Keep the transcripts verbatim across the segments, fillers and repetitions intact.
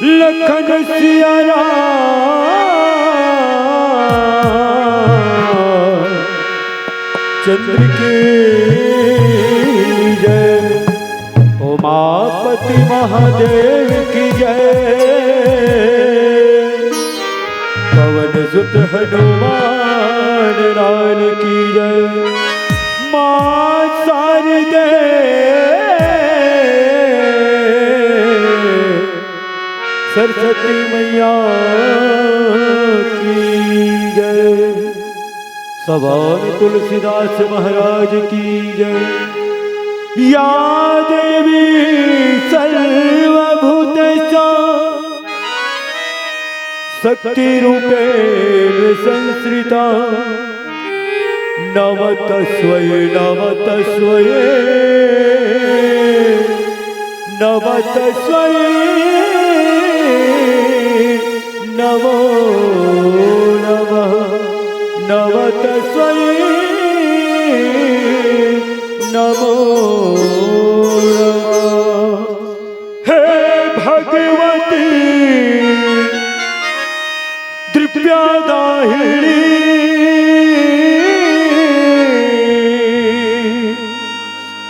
लखन सिया राम चंद्र की जय, उमापति महादेव की जय, पवन सुत हनुमान लाल की जय। माँ शारदे सरस्वती मैया की जय। सभा में तुलसीदास महाराज की जय। या देवी सर्वभूतेषां शक्तिरूपेण संस्थिता। नमस्तस्यै, नमस्तस्यै, नमस्तस्यै, नमो नमः। नमस्तस्यै, नमो नमः। हे भगवती दिव्या दाहिनी,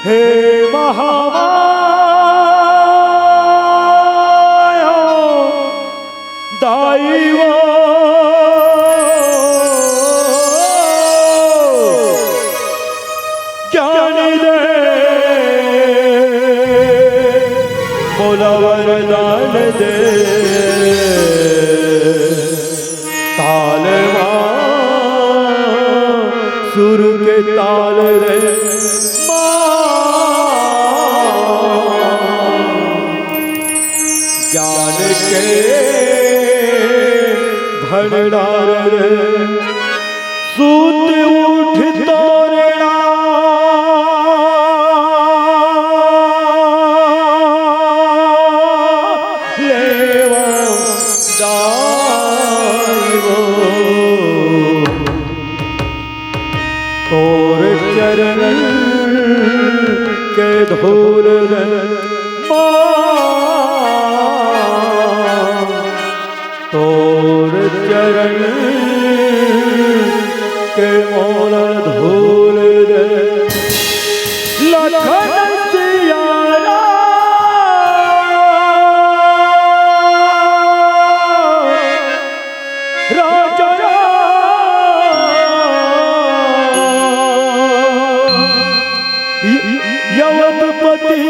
हे महामाया दाई वो ज्ञान दे, मोला वरदान दे। ताल माँ सुर के ताल रे माँ, ज्ञान के भंडार रे। सूत उठ तोरना लेवा दाई वो। तोर चरण के धूल रे माँ, तोर चरण के मोला धूल रे। लखन सिया राम राजा राम, यवतपति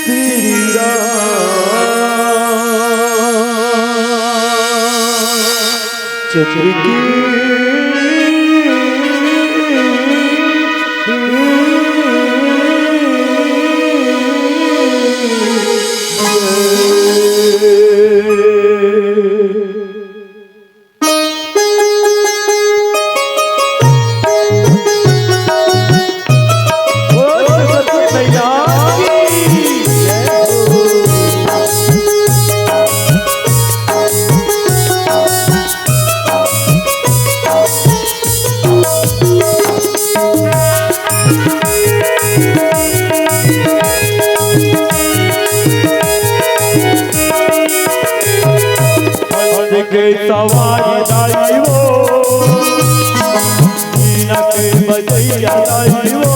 श्री राम चंद्र की। के सवारी दाई वो, बीना के बजैया दाई वो,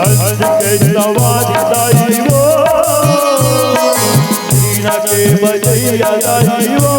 हंस के सवारी दाई वो, बीना के बजैया दाई वो।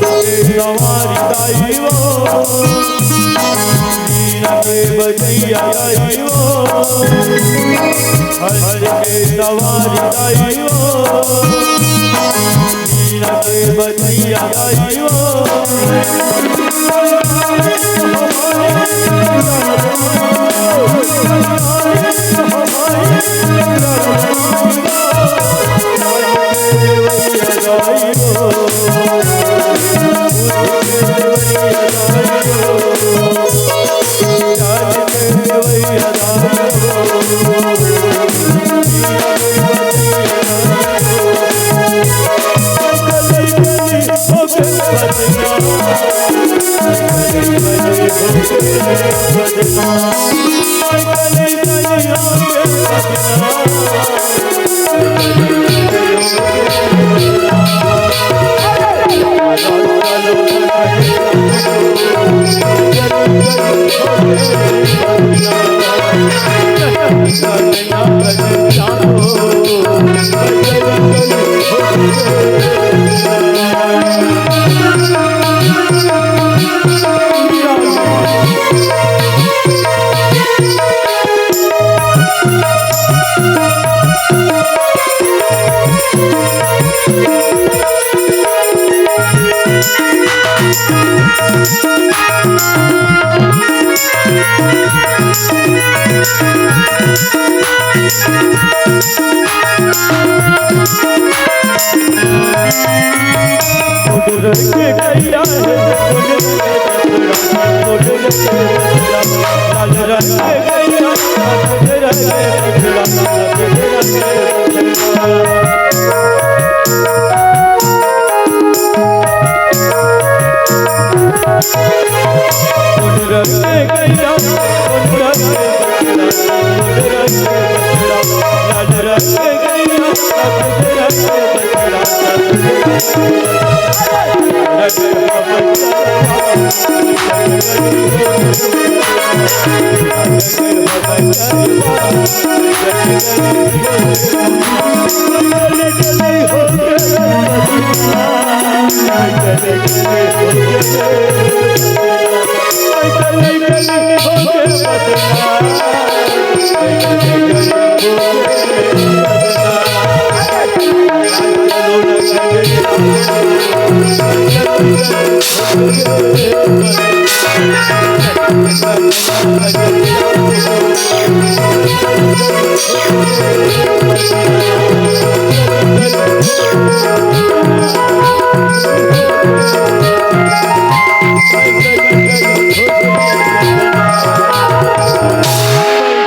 हंस के सवारी दाई वो, बीना के बजैया दाई वो, हंस के सवारी दाई वो, बीना के बजैया दाई वो।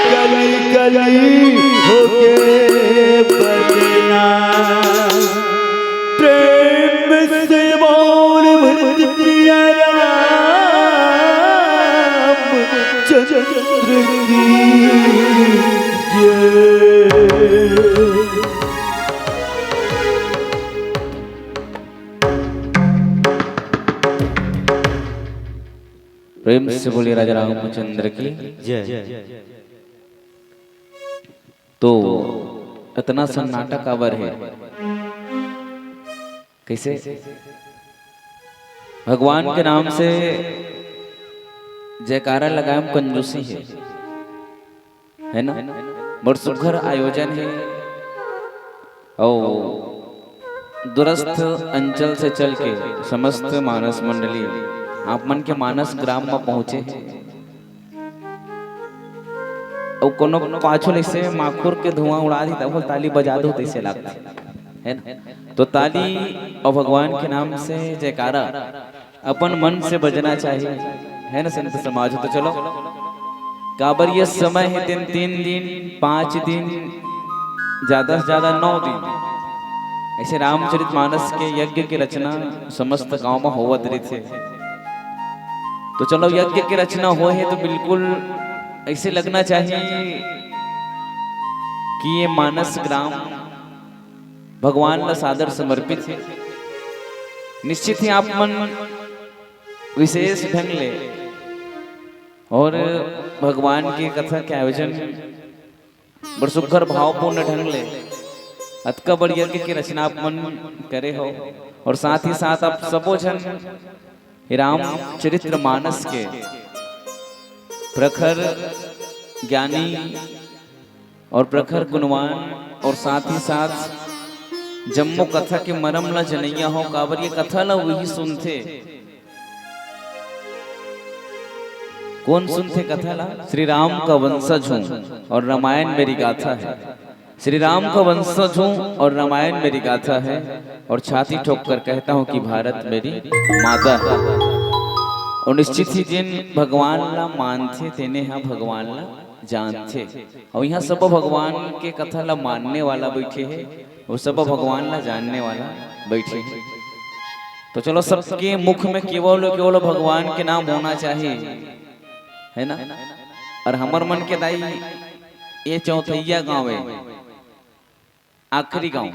कली कली होके बदना। प्रेम से बोल भक्त प्रिया रामचंद्र की जय। प्रेम से बोलिए राजा रामचंद्र की। जय। तो इतना सन्नाटा काबर हे? कैसे? भगवान के नाम से जयकारा लगाए म कंजूसी हे, है ना? बड़ सुघर आयोजन हे। अउ दूरस्थ अंचल से चल के समस्त मानस मंडली आप मन के मानस ग्राम म पहुंचे हे। अउ कोनो पाछू ले से माखुर के धुआं उड़ा दी, तब ताली बजा दो, तैसे लागथे, है ना? तो ताली अउ भगवान के नाम से जयकारा अपन मन से बजना चाहिए, है ना संत समाज? तो चलो, काबर ये समय हे, दिन, तीन दिन, पाँच दिन, ज्यादा से ज्यादा नौ दिन, ऐसे रामचरित मानस के यज्ञ के रचना समस्त गांव में होवत रहिथे। तो चलो, यज्ञ के रचना होए हे तो बिल्कुल ऐसे लगना चाहिए कि ये मानस ग्राम भगवान ला सादर समर्पित हे। निश्चित ही आप मन विशेष ढंग ले और भगवान के कथा के आयोजन बड़ सुघर भावपूर्ण ढंग ले अतका बड़ यज्ञ के रचना आप मन करे हो, और साथ ही साथ आप सबो झन रामचरित्र मानस के प्रखर ज्ञानी और प्रखर गुणवान और साथ ही साथ जम्मो कथा के मरम ला जनैया हो, काबर ये कथा ला वही सुनथे। कौन सुनथे कथा ला? श्री राम का वंशज हूँ और रामायण मेरी गाथा है। श्री राम का वंशज हूँ और रामायण मेरी गाथा है, और छाती ठोक कर कहता हूँ कि भारत मेरी माता है। और निश्चित ही जिन भगवान ला मानथे, तेने हा भगवान ला जानथे। और यहाँ सब भगवान के कथा ला मानने वाला बैठे हे, वो सब भगवान ला जानने वाला बैठे हे। तो चलो, सबके मुख में केवल केवल भगवान के नाम होना चाहिए, है ना? और हमर मन के दाई, ये चौथैया गाँव है, आखिरी गाँव।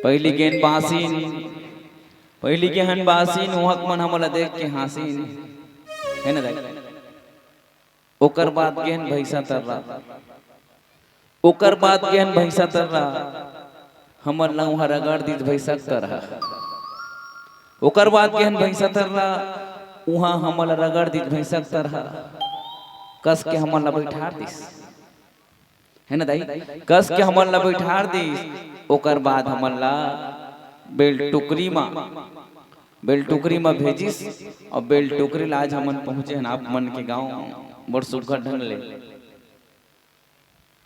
पहली गेंद बासिन, पहली गेहन बासिन, वहक मन हमला देख के हाँसिन, है ना दाई? ओकर बाद गेन भैंसा तर्रा, ओकर बाद गेन भैंसा तर्रा, हमन ला उहाँ रगड़ दीस भैंसा के तरहा। ओकर बाद गेन भैंसा तर्रा, उहाँ हमन ला रगड़ दीस भैंसा के तरहा। कस के हमन ला बैठार दीस, है ना दाई? कस के हमन ला बैठार दीस। ओकर बाद हमन ला बेल टुकरी मा, बेल टुकरी मा भेजिस। अउ बेल टुकरी ला आज हमन पहुँचे हन आप मन के गाँव, बड़ सुघर ढंग ले।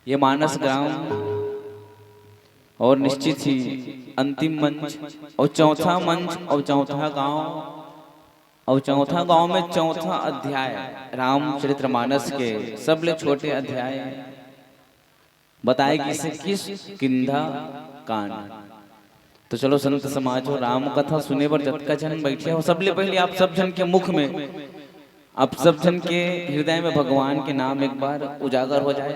ये मानस ग्राम और निश्चित ही अंतिम मंच और चौथा मंच और चौथा गांव और चौथा गांव में चौथा अध्याय रामचरितमानस के सबले छोटे अध्याय बताए गिस हे किसकिंधा कांड। तो चलो संत समाज हो, राम कथा सुने बर जतका झन बैठे हो, सबले पहले आप सब झन के मुख में, आप सब झन के हृदय में भगवान के नाम एक बार उजागर हो जाए,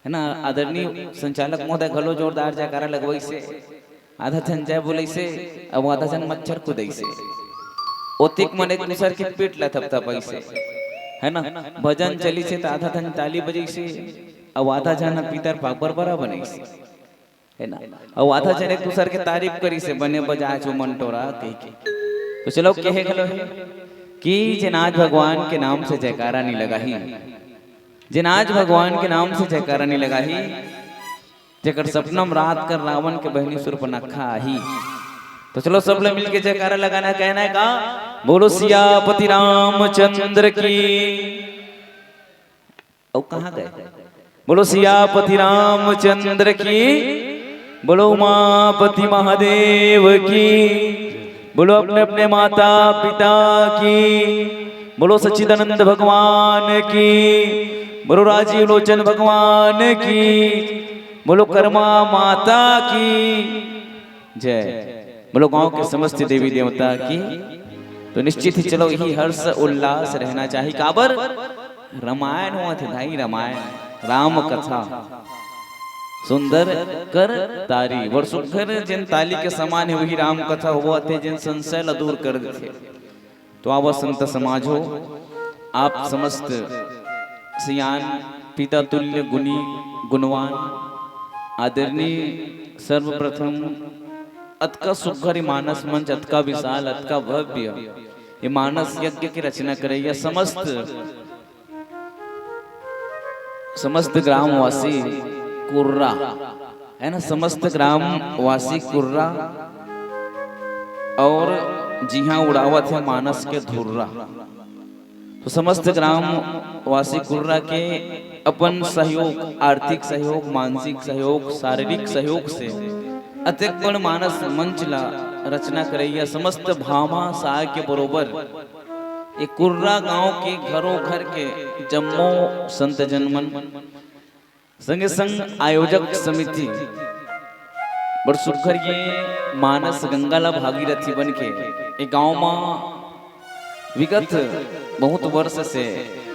है ना। आदरणीय संचालक महोदय घलो जोरदार जयकारा लगवाइस हे, आधा झन जय बोलाइस हे, अउ आधा झन मच्छर कुदाइस हे। ओतिक मन एक दूसर के पीठ ला थपथपाइस हे, है ना। भजन चलिस हे त आधा झन ताली बजाइस हे, अउ आधा झन ह पीतर पापर बरा बनाइस हे, है ना। अउ आधा झन एक दूसर के तारीफ करिस हे, बने बजाए हस ओ मन टोरा कहिके। तो चलो कहे घलो हे कि जेन आज भगवान के नाम से जयकारा नहीं लगाही, जेन आज भगवान के नाम से जयकारा नहीं लगाही, जेकर सपना में रात कर रावण के बहिनी सूर्पनखा आही। तो चलो सब ले मिलके जयकारा लगाना, कहना है का, बोलो सियापति रामचंद्र की। अउ कहाँ गए? बोलो सियापति रामचंद्र की, बोलो उमापति महादेव की, बोलो अपने अपने माता पिता की, बोलो सच्चिदानंद भगवान की, बोलो राजीव लोचन भगवान की, बोलो कर्मा माता की जय। बोलो गांव के समस्त देवी देवता की। तो निश्चित ही चलो यही हर्ष उल्लास रहना चाहिए। काबर? रामायण होवत हे भाई, रामायण, राम कथा। सुंदर कर तारी, बड़ सुघर जेन ताली के समान हे, वही राम कथा होवत हे, जेन संशय ला दूर कर देथे। तो आवा संत समाज हो, आप समस्त सियान, पिता तुल्य गुणी गुणवान, आदरणीय, सर्वप्रथम अतका सुघर मानस मंच, अतका विशाल, अतका भव्य, ये मानस यज्ञ की रचना करइया समस्त, समस्त ग्रामवासी कुर्रा, है ना, समस्त ग्रामवासी कुर्रा और जिहाँ उड़ावत हे मानस के धुर्रा। तो समस्त ग्रामवासी कुर्रा के अपन सहयोग, आर्थिक सहयोग, मानसिक सहयोग, शारीरिक सहयोग से अतेक बड़ मानस मंच ला रचना करइया समस्त भामा साय के बरोबर ये कुर्रा गांव के घरों घर के जम्मो संत जन मन, संगे संग आयोजक समिति, बड़ सुघर ये मानस गंगा ला भागीरथी बन के ये गांव मा विगत बहुत वर्ष से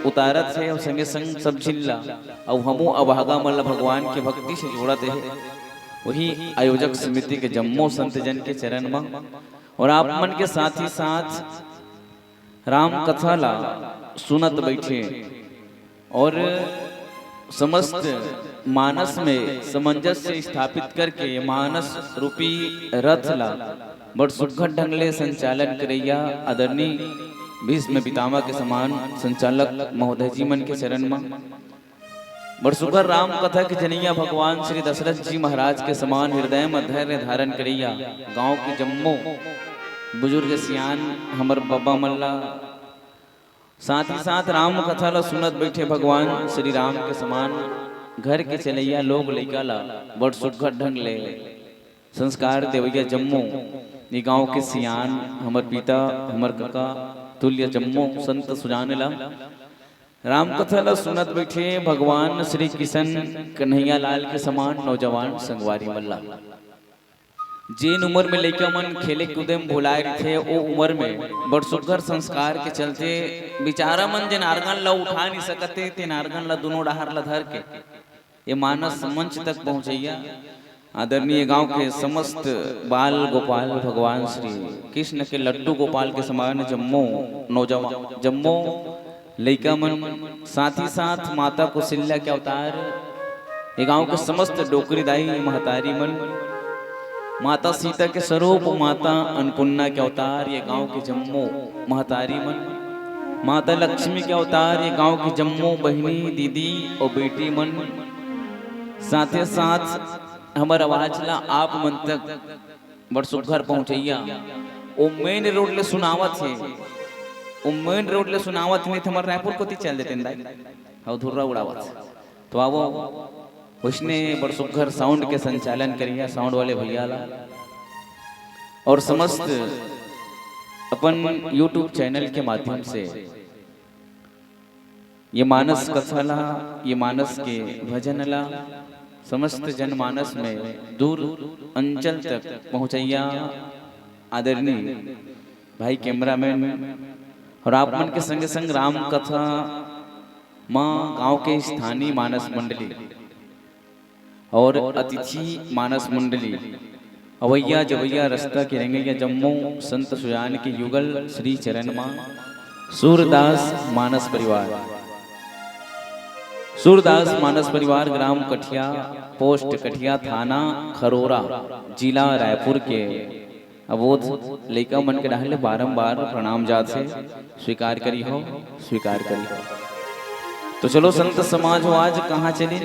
उतारत हे और संगे संग सब झिन ला अउ हमू अभागा मन ला भगवान के भक्ति से जोड़त हे। वही आयोजक समिति के जम्मो संत जन के चरण मा और आप मन के साथ ही साथ राम कथा ला सुनत बैठे और समस्त मानस में सामंजस्य स्थापित करके ये मानस रूपी रथ ला बड़ सुघर ढंग ले संचालन करइया आदरणीय भीष्म पितामह के समान संचालक महोदय जी मन के चरण म बड़ सुघर राम कथा के जनइया भगवान श्री दशरथ जी महाराज के समान हृदय म धैर्य धारण करइया गांव के जम्मो बुजुर्ग सियान हमर बबा मन ला, साथ ही साथ राम कथा ला सुनत बैठे भगवान श्री राम के समान घर के चलइया लोग लइका ला बड़ सुघर ढंग ले संस्कार देवइया जम्मो ये गांव के सियान, हमर पिता, हमर कका तुल्य जम्मो संत सुजान ला राम कथा ला सुनत बैठे भगवान श्री किशन कन्हैया लाल के समान नौजवान संगवारी मन ला। जेन उमर में लइका मन खेले कूदे में भुलाए रहिथे, ओ उमर में बड़ सुघर संस्कार के चलते बिचारा मन जेन आर्गन ला उठा नहीं सकते, तेन आर्गन ला दुनों डहार ला धर के ये मानस मंच तक पहुंचइया आदरणीय गांव के समस्त बाल गोपाल भगवान श्री कृष्ण के लड्डू गोपाल के समान जम्मो नौजवान, जम्मो लइका मन, साथ ही साथ माता कौशल्या के अवतार, ये गांव के समस्त डोकरी दाई महतारी मन, माता सीता के स्वरूप माता अन्नपूर्णा के अवतार, ये गांव के जम्मो महतारी मन, माता लक्ष्मी के अवतार, ये गांव के जम्मो बहिनी, दीदी और बेटी मन, साथे साथ हमर आवाज ला आप मन तक बड़ सुग्घर पहुंचैया। ओ मेन रोड ले सुनावत हे, ओ मेन रोड ले सुनावत हे, नहीं तो हमर रायपुर कोती चल देते दाई, हव धुर्रा उड़ावत। तो आवो, उसने बड़ सुग्घर साउंड के संचालन करिया, साउंड वाले भैया ला और समस्त अपन YouTube चैनल के माध्यम से ये मानस कथा ला, ये मानस के भजन ला समस्त जनमानस में दूर अंचल तक पहुंचैया आदरणीय भाई कैमरामैन और आप मन के संगे संग राम कथा मां गांव के स्थानीय मानस मंडली और अतिथि मानस मंडली, अवैया जवैया रस्ता के रेंगैया जम्मो संत सुजान के युगल श्री चरण मा सूरदास मानस परिवार, सूरदास मानस परिवार, ग्राम कठिया, पोस्ट कठिया, थाना खरोरा, जिला रायपुर के अबोध लइका मन के डहार ले बारंबार प्रणाम जात हे। स्वीकार करी हो, स्वीकार करी हो। तो चलो संत समाज हो, आज कहाँ चले,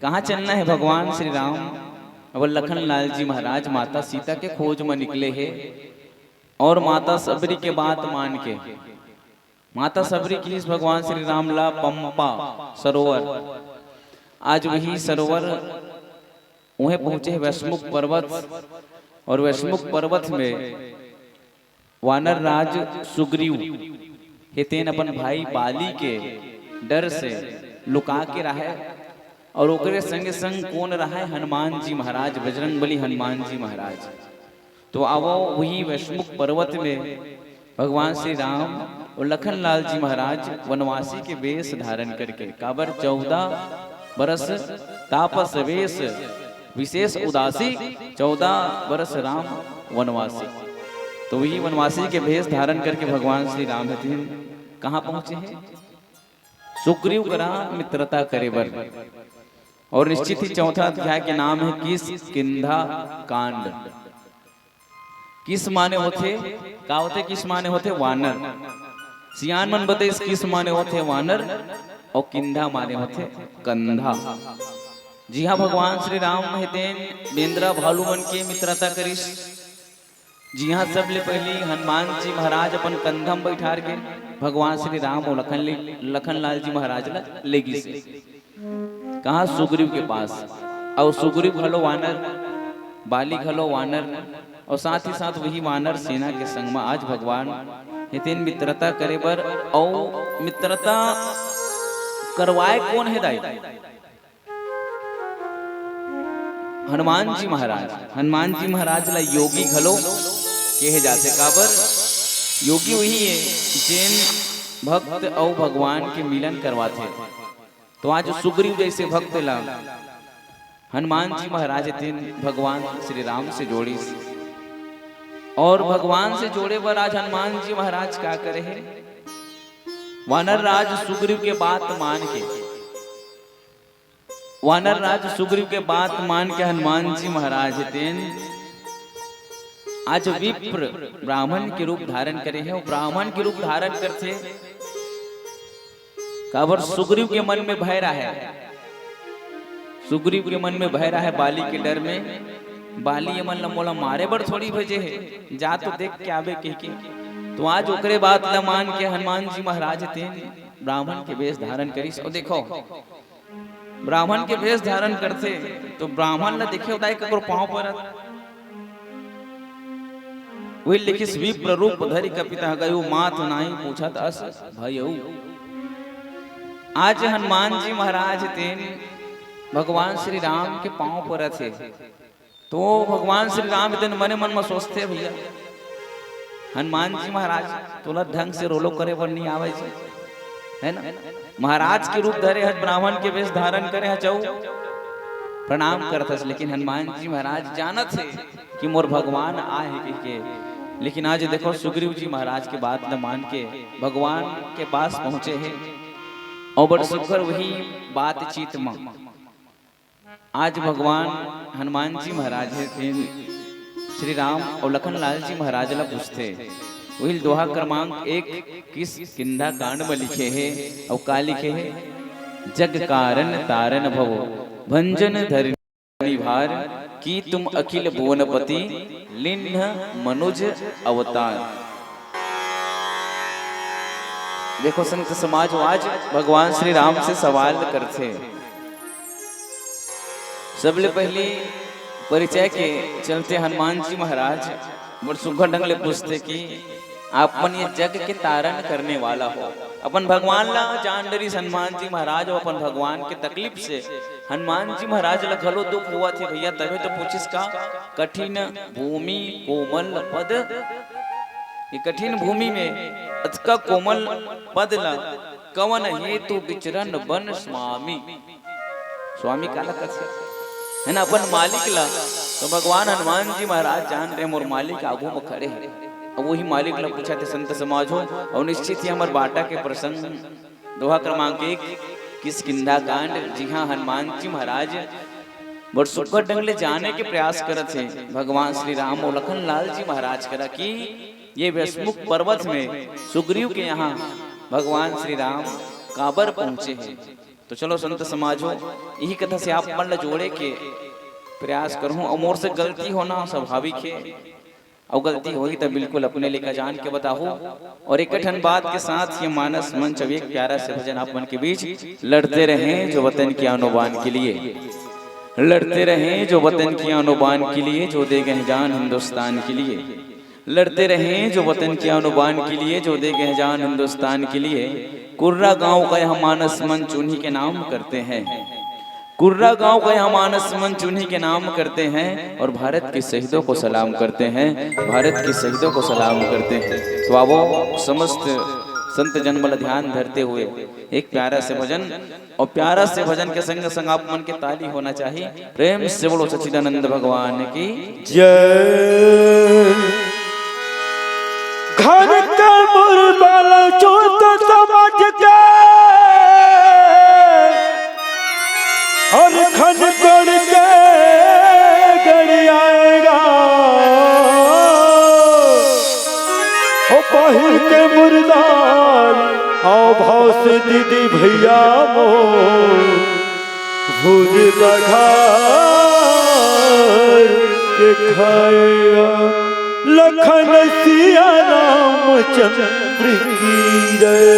कहाँ चलना है भगवान श्री राम? अब लखन लाल जी महाराज माता सीता के खोज में निकले हे और माता सबरी के बात मान के, माता सबरी किहिस भगवान श्री राम ला पंपा सरोवर, आज वही सरोवर उहें पहुंचे हे वैश्मुख पर्वत, और वैश्मुख पर्वत में वानर राज सुग्रीव हे तेन अपन भाई बाली के डर से लुका के रहे, और ओकरे संगे संग कोन रहे? हनुमान जी महाराज, बजरंग बली हनुमान जी महाराज। तो आवो वही वैश्मुख पर्वत में भगवान श्री राम और लखन लाल जी महाराज वनवासी के वेश धारण करके, काबर चौदह बरस तापस वेश विशेष उदासी, चौदह बरस राम वनवासी। तो वही वनवासी के भेष धारण करके भगवान श्री राम हथिन कहाँ पहुंचे हैं? सुग्रीव करा मित्रता करे बर। और निश्चित ही चौथा अध्याय के नाम है किष्किंधा कांड। किस माने होथे, का होथे? किस माने होथे? वानर। सियान मन बतइस किस माने होथे? वानर। और किंधा माने होथे कंधा। जिहां भगवान श्री राम हे तेन बेंदरा भालू मन के मित्रता करिस, जिहां सबले पहिली हनुमान जी महाराज अपन कंधा म बइठार के भगवान श्री राम और लखन ले, लखन लाल जी महाराज ला ले गिस। कहाँ? सुग्रीव के पास। और सुग्रीव घलो वानर, बाली घलो वानर, और साथ ही साथ वही वानर सेना के संग में आज भगवान हे तेन मित्रता करे बर। और मित्रता करवाए कोन हे दाई? हनुमान जी महाराज। हनुमान जी महाराज ला योगी घलो कहे जाथे। काबर? योगी वही हे जेन भक्त अउ भगवान के मिलन करवाथे। तो आज सुग्रीव जैसे भक्त ला हनुमान जी महाराज हे तेन भगवान श्री राम से जोड़िस। और भगवान से जोड़े बर आज हनुमान जी महाराज का करे हे? वानर राज सुग्रीव के बात मान के, वानर राज सुग्रीव के बात मान के हनुमान जी महाराज हे तेन आज विप्र ब्राह्मण के रूप धारण करे हे। ब्राह्मण के रूप धारण करथे, काबर? सुग्रीव के मन में भय रहे, सुग्रीव के मन में भय रहे बाली के डर में। बाली ये मन ला मोला मारे बर थोड़ी भेजे हे, जा तो देख के आबे कह के। तो आज ओकरे बात ला मान के हनुमान जी महाराज हे तेन ब्राह्मण के वेश धारण करिस। और देखो, ब्राह्मण के वेश धारण करथे तो ब्राह्मण ला देखे होता है ककरो पांव परत। वही लिखिस, "विप्र रूप धरि कपिता गयो, माथ नाई पूछत अस भयऊ।" आज हनुमान जी महाराज तेन भगवान श्री राम के पांव परत हे। तो भगवान श्री राम दिन मने मन में सोचथे, "भैया हनुमान जी महाराज, तोला ढंग से रोलो करे बर नहीं आवे जी, है ना? महाराज के रूप धरे हस, ब्राह्मण के वेश धारण करे हस, अउ प्रणाम करत हस, लेकिन हनुमान जी महाराज जानत हे कि मोर भगवान आए हे कहिके लेकिन आज देखो, सुग्रीव जी महाराज के बात ल मान के भगवान के पास पहुंचे हे, अउ बड़ सुघर वही बातचीत म आज भगवान हनुमान जी महाराज हे, तेन श्री राम अउ लखन लाल जी महाराज ला पूछथे। वही दोहा क्रमांक एक किष्किंधा कांड म लिखे हे, अउ का लिखे हे? "जग कारण तारण भव भंजन धरनी भार, की तुम अखिल भुवनपति लिन्ह मनुज अवतार।" देखो संत समाज, आज भगवान श्री राम से सवाल करथे। सबले पहली परिचय के चलते हनुमान जी महाराज बड़ सुघर ढंग ले पूछथे कि आप मन ये जग के तारण करने वाला हो। अपन भगवान ला जान डरिस हनुमान जी महाराज, अउ अपन भगवान के तकलीफ से हनुमान जी महाराज ला घलो दुख होवत हे भैया, तभे तो पूछिस का, "कठिन भूमि कोमल पद", ये कठिन भूमि में अतका कोमल पद ला, "कवन हेतु विचरन बन स्वामी।" स्वामी काला कथे, है ना, अपन मालिक ला। तो भगवान हनुमान जी महाराज जान रहे, मोर मालिक आगू में खड़े हैं। अब वही मालिक ला पूछथे संत समाज हो, अउ निश्चित ही हमर बाटा के प्रसंग, दोहा क्रमांक एक, किष्किंधा कांड, जिहां हनुमान जी महाराज बड़ सुघर ढंग ले जाने के प्रयास करत हे भगवान श्री राम अउ लखन लाल जी महाराज करा कि ये वैश्मुख पर्वत में सुग्रीव के यहाँ भगवान श्री राम काबर पहुंचे हैं। तो चलो संत समाज हो, यही कथा से आप मन ला जोड़े के प्रयास करहूं। अउ मोर से गलती होना स्वाभाविक हे, अउ गलती होही त बिल्कुल अपने लेखा जान के बताहू। अउ एक ठन बात के साथ ये मानस मंच अब एक प्यारा से भजन आप मन के बीच। लड़ते रहें जो वतन की आन बान के लिए, लड़ते रहें जो वतन की आन बान के लिए, जो दे गए जान हिंदुस्तान के लिए। लड़ते रहें जो वतन के आन बान के लिए, जो दे गए जान हिंदुस्तान के लिए। कुर्रा गांव का यह मानस मंच उन्हीं के नाम करते हैं। कुर्रा गांव का यह मानस मंच उन्हीं के नाम करते हैं और भारत के शहीदों को सलाम करते हैं, भारत के शहीदों को सलाम करते हैं। तो आवो, समस्त संत जन मन ध्यान धरते हुए एक प्यारा से भजन, और प्यारा से भजन के संग संग आप मन के ताली होना चाहिए। प्रेम से बोलो सच्चिदानंद भगवान की जय। घर के मुर्दा ल चोत समझ के, हर खन कोड़ के गड़ियाएगा। ओ पहिर के मुर्दा, आओ भाव से दीदी भैया मोर, भूज बघार के खाएगा। लखन सिया रामचंद्र की जय।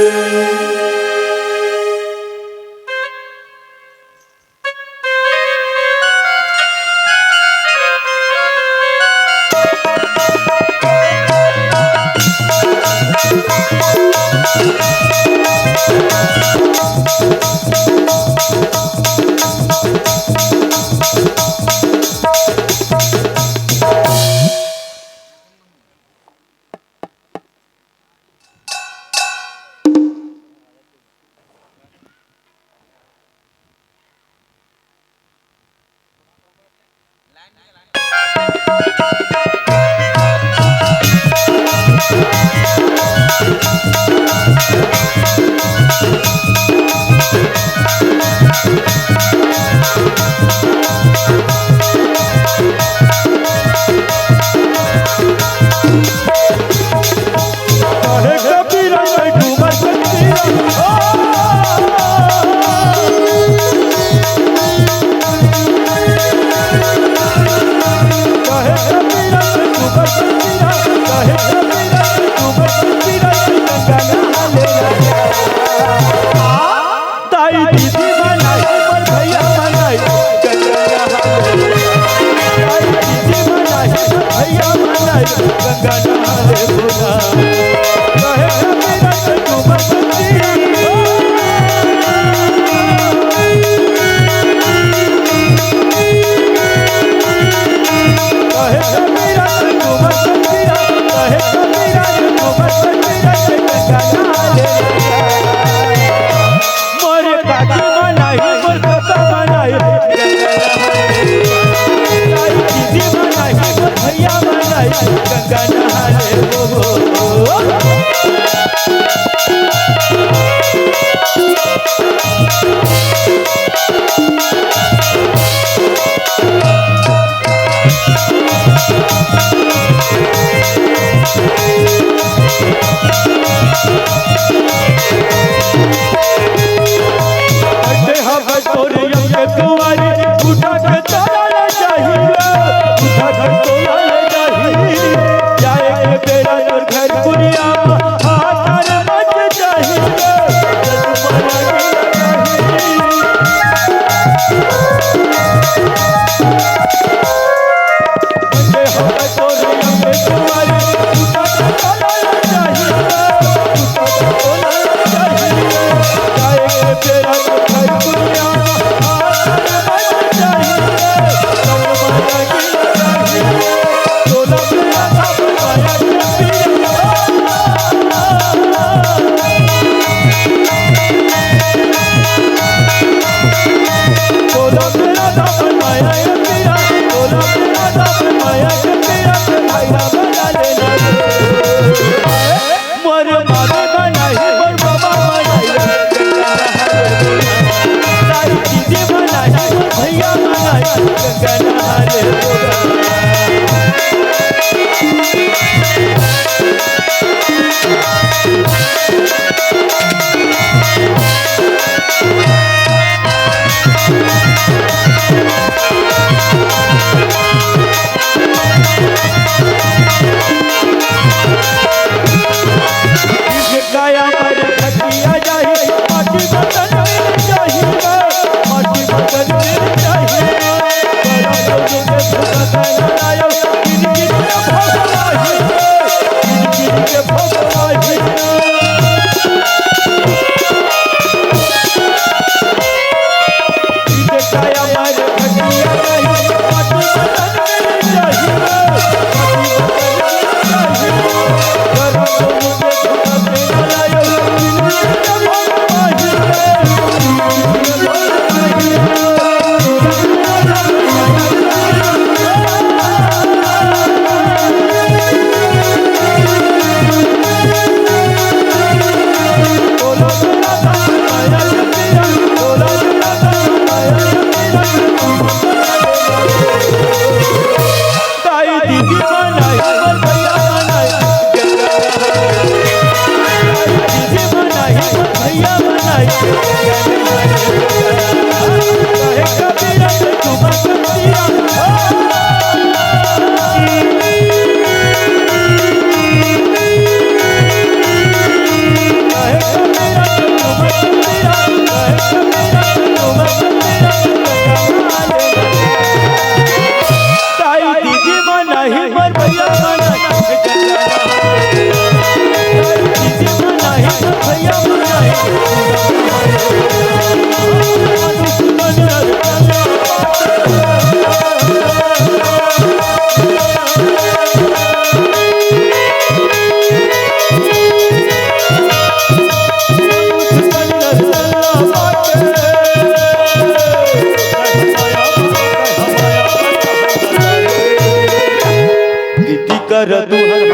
कर तू हर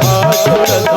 हाथ जोड़, कर तू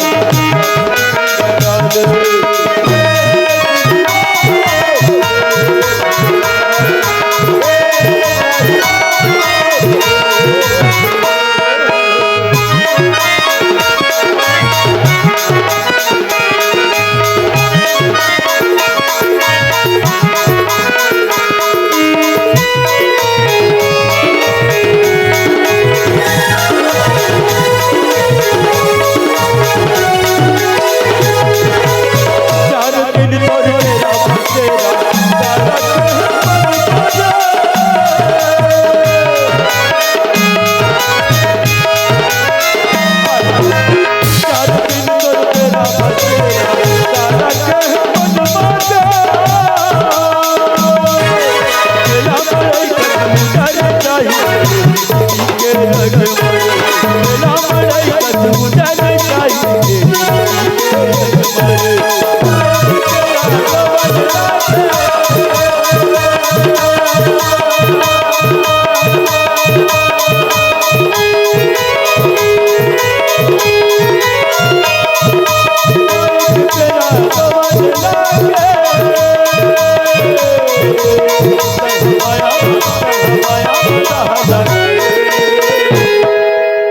हर हाथ जोड़। प्रीति कर तू हर हाथ,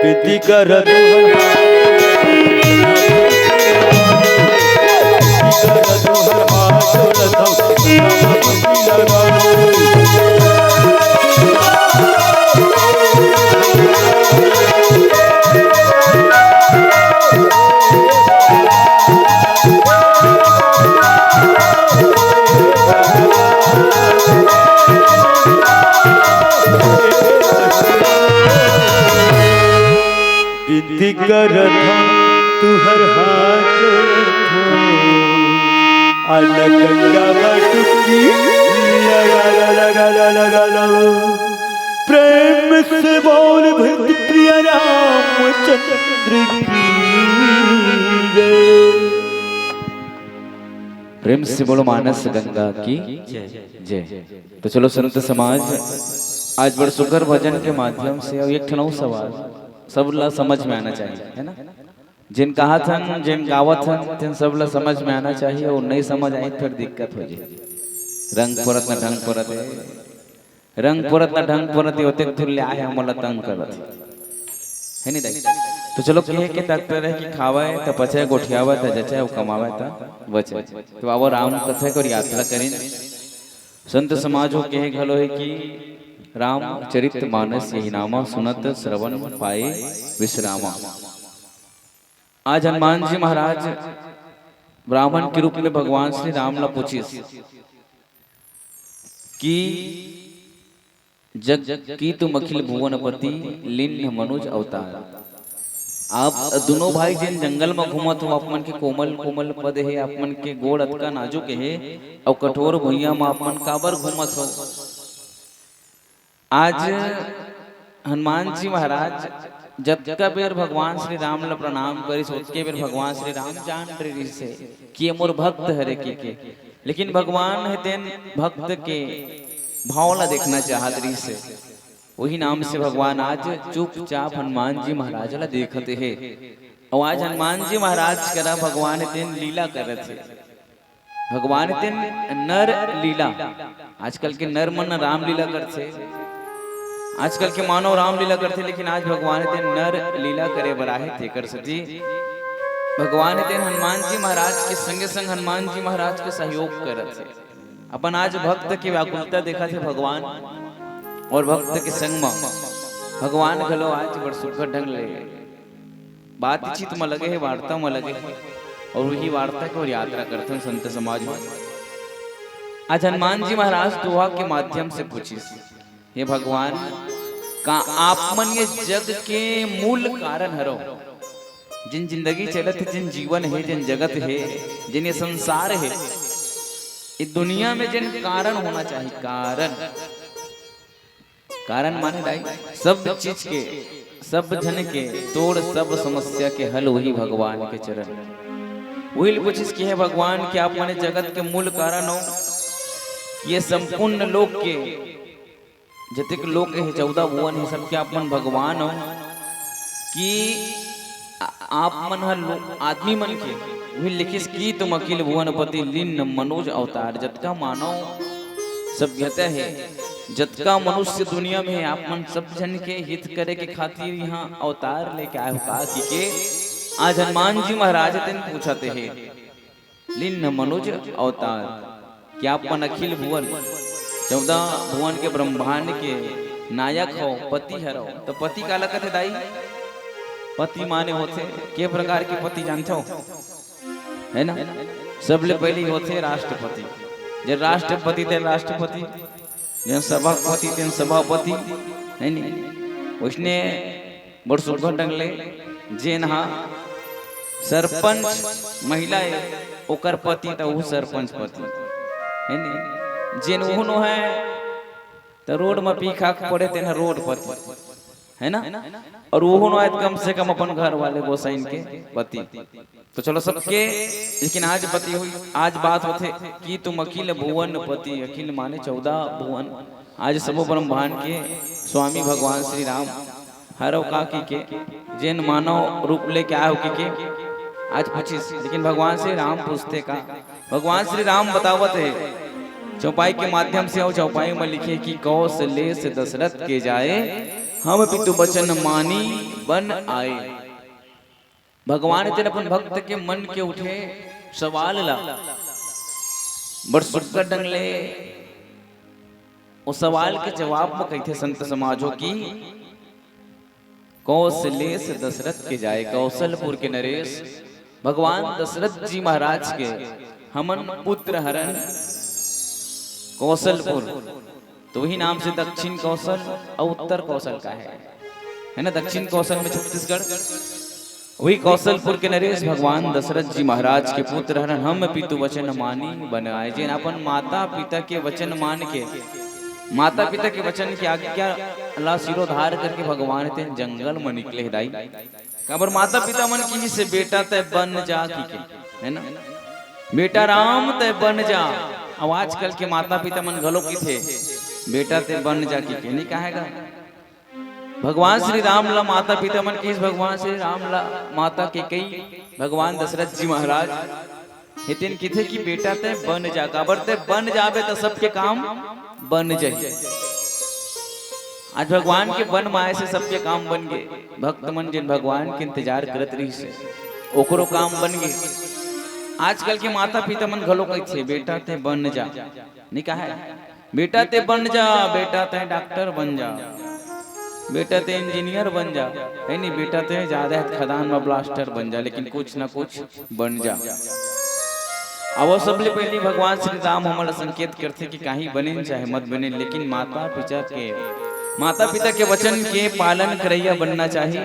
प्रीति कर तू हर हाथ जोड़त हूँ। विनती करत हूँ, तू हर हाथ जोड़त हूँ। आला गंगा में डुबकी लगा लो, लगा लो, लगा लो। प्रेम से बोल भक्त प्रिय रामचंद्र की जय। प्रेम से बोलो मानस गंगा की जय। तो चलो संत समाज, आज बड़ सुघर भजन के माध्यम से अब एक ठन अउ सवाल सब ला समझ में आना चाहिए, है ना? जेन कहाथन, जेन गावथन, तेन सब ला समझ में आना चाहिए, अउ नहीं समझ आही त फेर दिक्कत हो जाही। रंग परत न ढंग परत हे, रंग परत न ढंग परत हे, ओतेक थुर ले आए हे, हमन ला तंग करत हे। हे नहीं दाई? तो चलो, कहे के तात्पर्य हे कि खावय त पचय, गोठियावय त जचय, अउ कमावय त बचय। तो आवो राम कथा के यात्रा करें। संत समाज हो कहे घलो हे कि रामचरित मानस यही नामा, सुनत श्रवण पाए विश्रामा। आज हनुमान जी महाराज ब्राह्मण के रूप में भगवान श्री राम ला पूछिस कि जग की तुम अखिल भुवनपति, लीन्ह मनुज अवतार। आप दुनों भाई जेन जंगल में घूमत हो, आप मन के कोमल कोमल पद हे, आप मन के गोड़ अतका नाजुक हे, अउ कठोर भुइयां में आप मन काबर घूमत हो? आज हनुमान जी महाराज जतका बेर भगवान श्री राम ला प्रणाम करिस, ओतके बेर भगवान श्री राम जान डरिस हे कि ये मोर भक्त हरे के, के। लेकिन भगवान हे तेन भक्त के भाव ला देखना चाहत रहिस हे। वही नाम से भगवान आज चुपचाप हनुमान जी महाराज ला देखत हे। अउ आज हनुमान जी महाराज करा भगवान हे तेन लीला करत हे। भगवान तेन नर लीला, आजकल के नर मन रामलीला करथे, आजकल के मानव रामलीला करथे, लेकिन आज भगवान तेन नर लीला करे बर आहे, तेकर सेती भगवान हे तेन हनुमान जी महाराज के संगे संग हनुमान जी महाराज के सहयोग करत हे। अपन आज भक्त के व्याकुलता देखत हे भगवान, और भक्त के संग म भगवान घलो आज बड़ सुघर ढंग ले बातचीत म लगे हे, वार्ता म लगे हे, और वही वार्ता के और यात्रा करथन संत समाज म। आज हनुमान जी महाराज दोहा के माध्यम से पूछिस, हे भगवान, का आप मन ये जग के मूल कारण हरव? जिन जिंदगी चलत हे, जिन जीवन हे, जिन जगत हे, जिन ये संसार हे, ये दुनिया में जिन कारण होना चाहिए, कारण, कारण माने दाई, सब चीज के, सब झन के तोड़, सब समस्या के हल वही भगवान के चरण। वही ल पूछिस कि हे भगवान, कि आप मन ये जगत के मूल कारण हो, ये संपूर्ण लोक के जतेक लोक हे, चौदह भुवन हे, सबके आप मन भगवान हो, कि आ-, आप मन ह लो-, आदमी मन के, वही लिखिस कि तुम अखिल भुवनपति लीन मनोज अवतार। जतका मानव सभ्यता हे, जतका मनुष्य दुनिया में हे, आप मन सब झन के हित करे के खातिर यहाँ अवतार लेके आए हो का? कि के आज हनुमान जी महाराज तेन पूछत हे, लीन मनोज अवतार, कि आप मन अखिल भुवन, चौदह भुवन के ब्रह्मांड के नायक हो, पति हरव। तो पति काला कथे दाई? पति माने होथे, के प्रकार के पति जानथव? है ना? सबले पहली होथे राष्ट्रपति। जे राष्ट्रपति ते राष्ट्रपति, जे सभापति ते सभापति, है नी? वैसने बड़ सुघर ढंग ले जेन हा सरपंच महिला ए, ओकर पति त ऊ सरपंच पति, है नी? जेन उहनो है त रोड म पी खा के पड़े, तेन हा रोड पति, है ना? और उहनो है त कम से कम अपन घर वाले गोसाइन के पति। तो चलो सबके, लेकिन आज पति हुई, आज बात होथे कि तुम अखिल भुवन पति, अखिल माने चौदह भुवन, आज सबो ब्रह्मांड के स्वामी भगवान श्री राम हरव का? कि के जेन मानव रूप लेके आए हो कि के आज पूछिस, लेकिन भगवान श्री राम पूछते का? भगवान श्री राम बतावत हे, चौपाई के माध्यम से, और चौपाई में लिखे कि कौशलेश दशरथ के जाए, हम पितु वचन मानी बन आए। भगवान तेन अपन भक्त के मन के उठे सवाल ला बड़ सुघर ढंग ले, ओ सवाल के जवाब म कहिथे संत समाज हो कि कौशलेश दशरथ के जाए, कौशलपुर के नरेश, भगवान दशरथ जी महाराज के हमन पुत्र हरन कौशलपुर, तो वही नाम से दक्षिण कौशल और उत्तर कौशल का है, है ना? दक्षिण कौशल में छत्तीसगढ़, वही कौशलपुर के नरेश भगवान दशरथ जी महाराज के पुत्र हरन, हम पितु वचन मानी बन आए। जेन अपन माता पिता के वचन मान के, माता पिता के वचन के आज्ञा ला सिरोधार करके भगवान तेन जंगल म निकले हे दाई। काबर माता पिता मन किहिस हे, "बेटा तय बन जा," कि के, है ना? "बेटा राम तय बन जा।" अब आजकल के माता पिता मन घलो किथे, "बेटा तय बन जा," कि के, नहीं कहेगा। भगवान श्री राम ला माता पिता मन किहिस, भगवान श्री राम ला माता कैकेयी, भगवान दशरथ जी महाराज हे तेन किथे कि बेटा तय बन जा, काबर तय बन जाबे त सबके काम बन जाही। आज भगवान के बन माए से सबके काम बन गे। भक्त मन जेन भगवान के इंतजार करत रहिस हे, ओकरो काम बन गे। आजकल के माता पिता मन घलो कहिथे, "बेटा तय बन जा," नहीं कहे, "बेटा तय बन जा, बेटा तय डॉक्टर बन जा, बेटा तय इंजीनियर बन जा," है नहीं, "बेटा तय जादा है खदान में ब्लास्टर बन जा, लेकिन कुछ ना कुछ बन जा।" अब वो सबले पहली भगवान श्री राम हमन ला संकेत करथे कि काहीं बने चाहे मत बने, लेकिन माता पिता के, माता पिता के वचन के पालन करैया बनना चाहिए।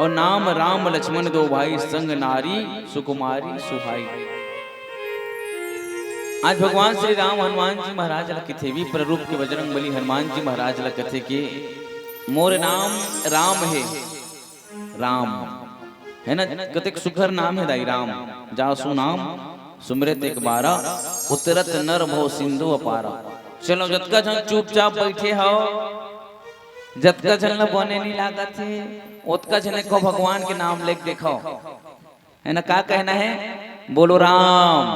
और नाम राम लक्ष्मण दो भाई, संग नारी सुकुमारी सुहाई। आज भगवान श्री राम हनुमान जी महाराज ला कथे, विप्र रूप के बजरंग बली हनुमान जी महाराज ला कथे कि मोर नाम राम हे, राम, है ना? कतेक सुघर नाम हे दाई राम। जासु नाम सुमिरत एक बारा, उतरत नर भव सिंधु अपारा। चलो, जतका झन चुपचाप बैठे हव, जतका झन ला बने नहीं लागत हे, ओतका झन को भगवान के नाम लेके देखो, है ना? का कहना है? बोलो राम।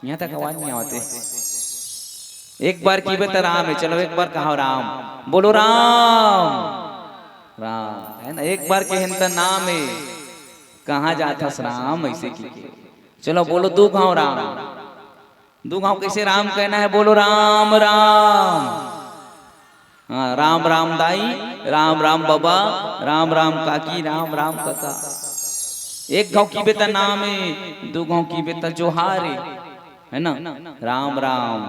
यहाँ तक आवाज नहीं आवत हे। एक बार कीबे त राम हे, चलो एक बार कहो राम, बोलो राम। राम, है ना? एक बार के हन त नाम हे, कहाँ जात हस राम, ऐसे की के। चलो बोलो दू घांव राम। दू घांव कैसे राम कहना है, बोलो राम राम। हाँ, राम राम दाई, राम राम बाबा, राम राम काकी, राम राम काका। एक घांव की बेटा नाम है, दू घांव की बेटा जोहार है, है ना? राम राम।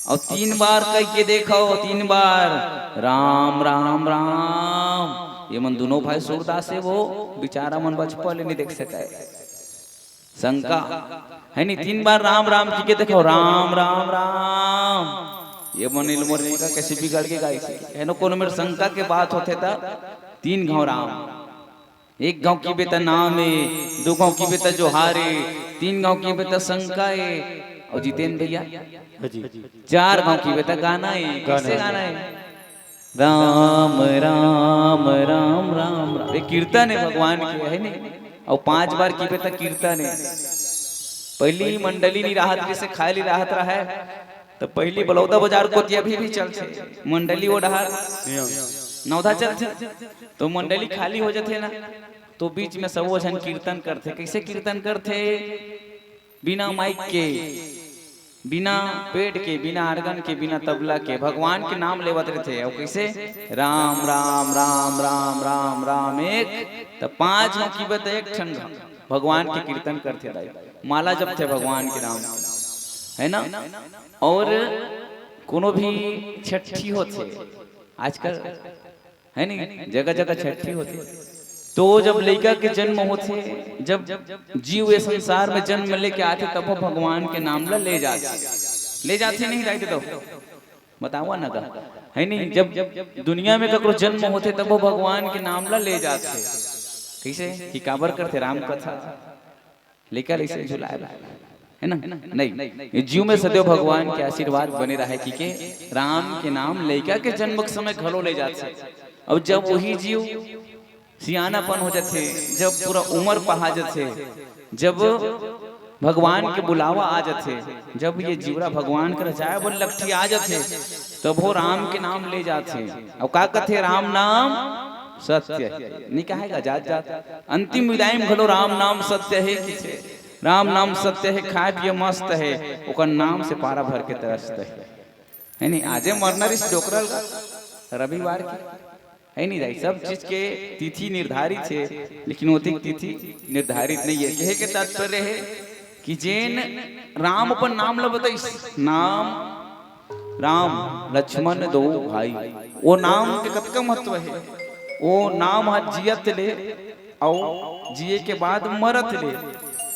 अउ तीन बार कहिके देखव, तीन बार राम राम राम। ये मन दुनों भाई सूरदास हे, वो बेचारा मन बचपन ले नइ देख सकय। शंका हे नी, तीन बार राम राम कहिके देखव, राम राम राम। ये मन इल मोर लइका कइसे बिगड़ के गाइस हे नी, कोनो मेर शंका के बात होथे त तीन घांव राम। एक घांव की बेटा नाम हे, दू घांव की बेटा जोहार हे, तीन घांव की बेटा शंका हे, अउ जितेन भैया, हाँ जी। चार घांव की बेटा गाना हे। गाना कइसे हे। गाना हे? राम राम राम राम राम। ये कीर्तन हे भगवान के, हे नी? अउ पांच बार की बेटा कीर्तन हे। पहिली मंडली नइ राहत, जइसे खाली राहत रहय, त पहिली बलौदा बाजार कोती अभी भी चलथे मंडली, वो डहर नवधा चलथे। तो मंडली खाली हो जाथे ना, तो बीच में सबो झन कीर्तन करथे। कइसे कीर्तन करथे? बिना माइक के, बिना पेड के, बिना आर्गन के, बिना तबला के भगवान के नाम लेवत रहिथे। अउ कइसे? राम राम राम राम राम राम एक, त पांच घांव की बेटा एक ठन भगवान के कीर्तन करथे दाई, माला जपथे भगवान के नाम, हे ना? अउ कोनो भी छट्ठी होथे आजकल, हे नी, जगह जगह छट्ठी होथे। तो जब लइका के जन्म होथे, जब जीव ये संसार में जन्म लेके आथे, तब वो भगवान के नाम ला ले जाथे। ले जाथे नहीं, दाई दे दो, बतावा ना गा, हे नी? जब दुनिया में ककरो जन्म होथे, तब वो भगवान के नाम ला ले जाथे। कइसे? कि काबर करथे राम कथा, लइका लइसे झुलाए ला, हे ना? नहीं, ये जीव में सदैव भगवान के आशीर्वाद बने रहय कि के राम के नाम लइका के जन्म के समय घलो ले जाथे। अब जब वही जीव सियानापन हो जाथे, जब पूरा उमर पहा जाथे, जब भगवान के बुलावा आ जाथे, जब ये जीवरा भगवान कर जाए बर लकठी आ जाथे, तब वो राम के नाम ले जाथे। अउ का कथे? राम नाम सत्य हे। नइ कहे गा जात जात, अंतिम विदाई में घलो राम नाम सत्य हे कथे। राम नाम सत्य हे, खाए पिए मस्त हे, ओकर नाम से पारा भर के तरसत हे। हे नी, आजे मरना रिस डोकरा ल रविवार के, हे नी दाई? सब चीज के तिथि निर्धारित हे, लेकिन ओतिक तिथि निर्धारित नइ हे। कहे के तात्पर्य हे कि जेन राम अपन नाम ल बताइस, नाम राम लक्ष्मण दो भाई, वो नाम के कतका महत्व हे। वो नाम ह जियत ले अउ जिए के बाद मरत ले,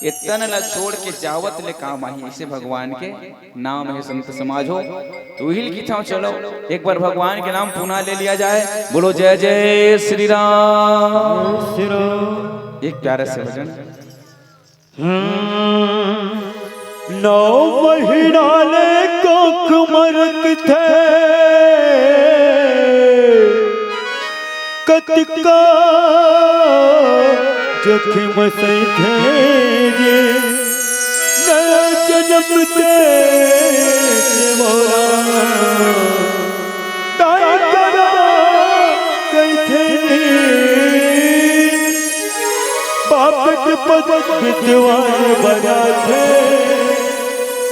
ए तन ला छोड़ के जावत ले काम आही। अइसे भगवान के नाम हे संत समाज हो। तो उहिल किथाव, चलो एक बार भगवान के नाम पुनः ले लिया जाए। बोलो जय जय श्री राम। श्री राम। एक प्यारा सा भजन। हम्म, नौ महीना ले कोख मरक थे, कतिका जोखिम सहिथे रे, नया जन्म दे मोरा। तारा करा कहिथे, बाप के पद विद्वान बनाथे,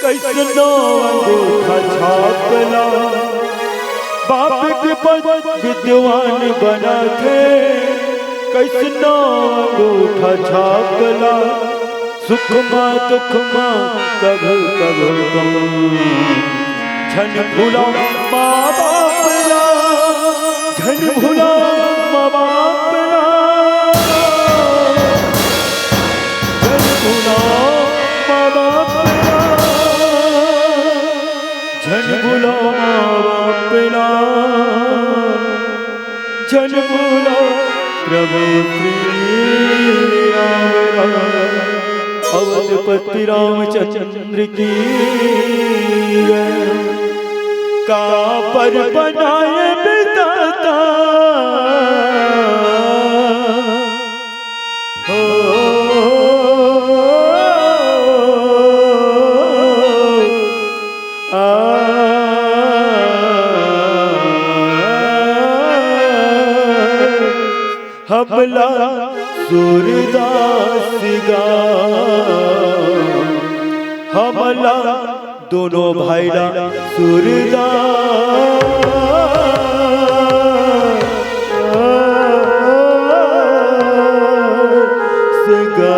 कइसनो अंगूठा छाप ला। बाप के पद विद्वान बनाथे, कइसनो अंगूठा छाप ला। सुख मा दुख मा कभू कभू तुम झन भूला माँ बाप ला, झन भूला माँ बाप ला, झन भूला माँ बाप ला, झन भूला माँ बाप ला। झन भूला प्रभु श्री राम राम। अवधपति रामचंद्र की जय। काबर बनाए विधाता हो। आ, हमला सूरदास गा, हमला दोनों भाई ला सूरदास गा।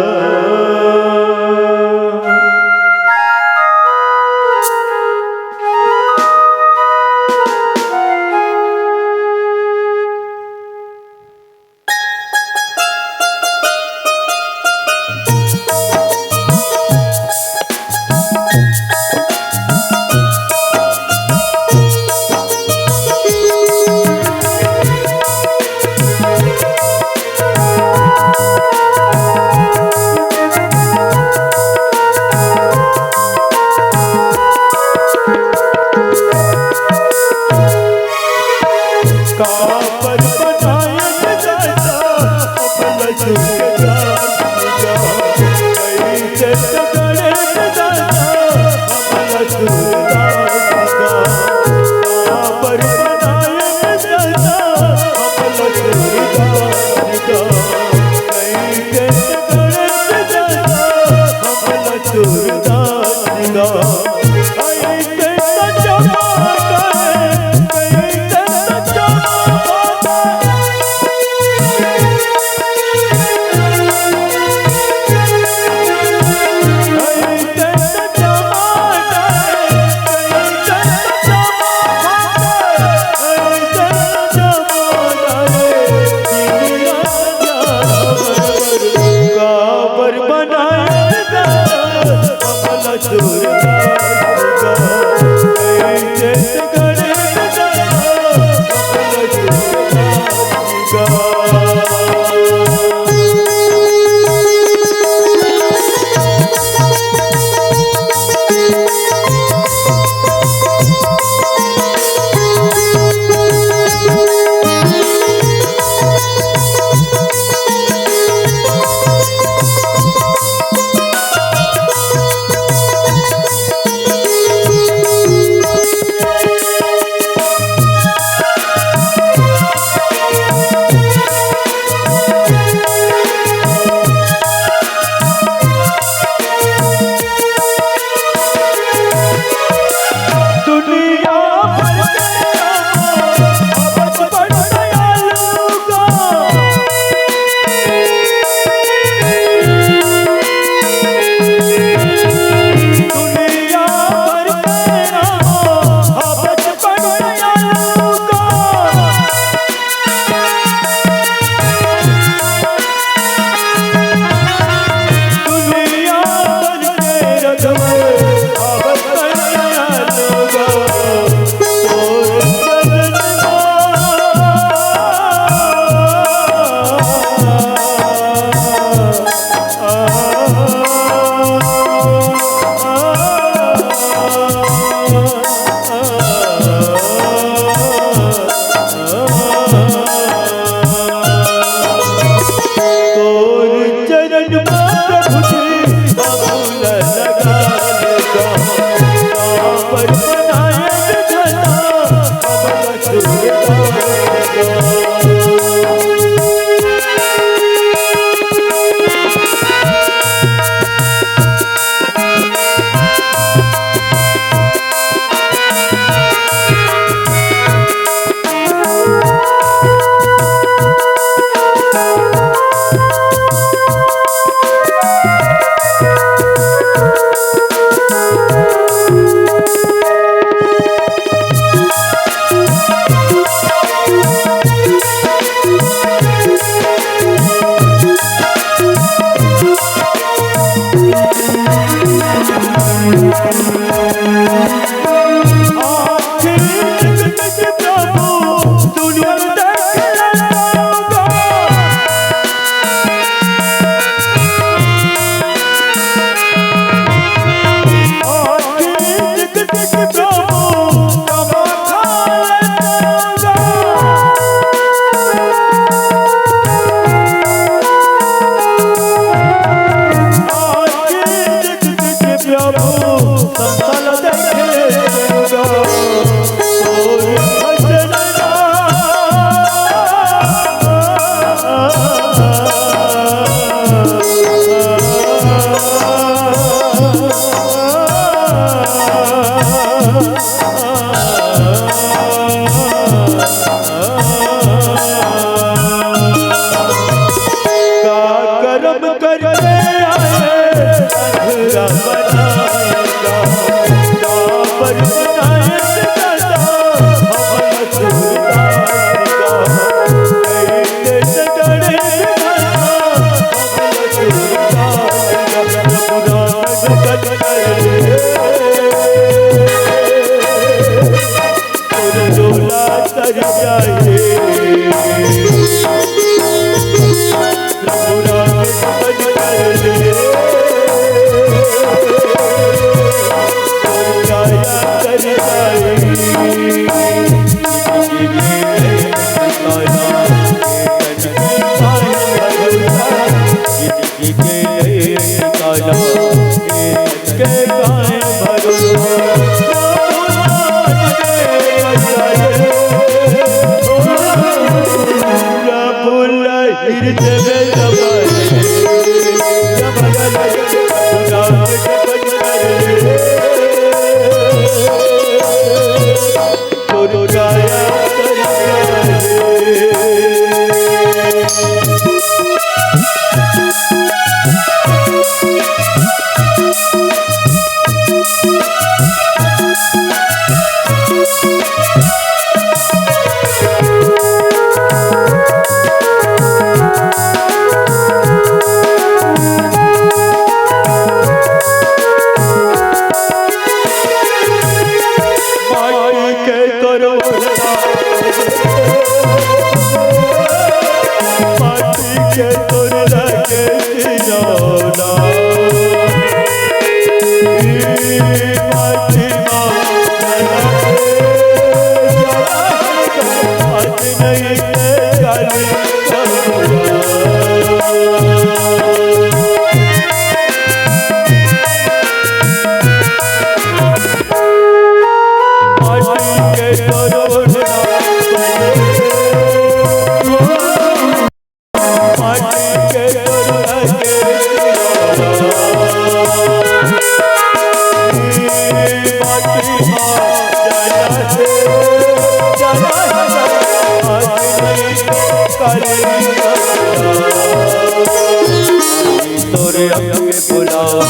तोरे अंग के गुलाब,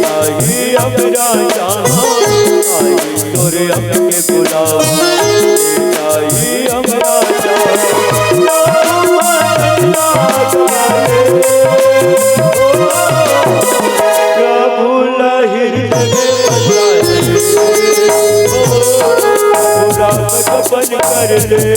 आई हमरा जाना, आई तोरे अंग के गुलाब, आई हमरा जाना। प्रभु ला हृदय में बसा ले, पूरा बचपन कर ले।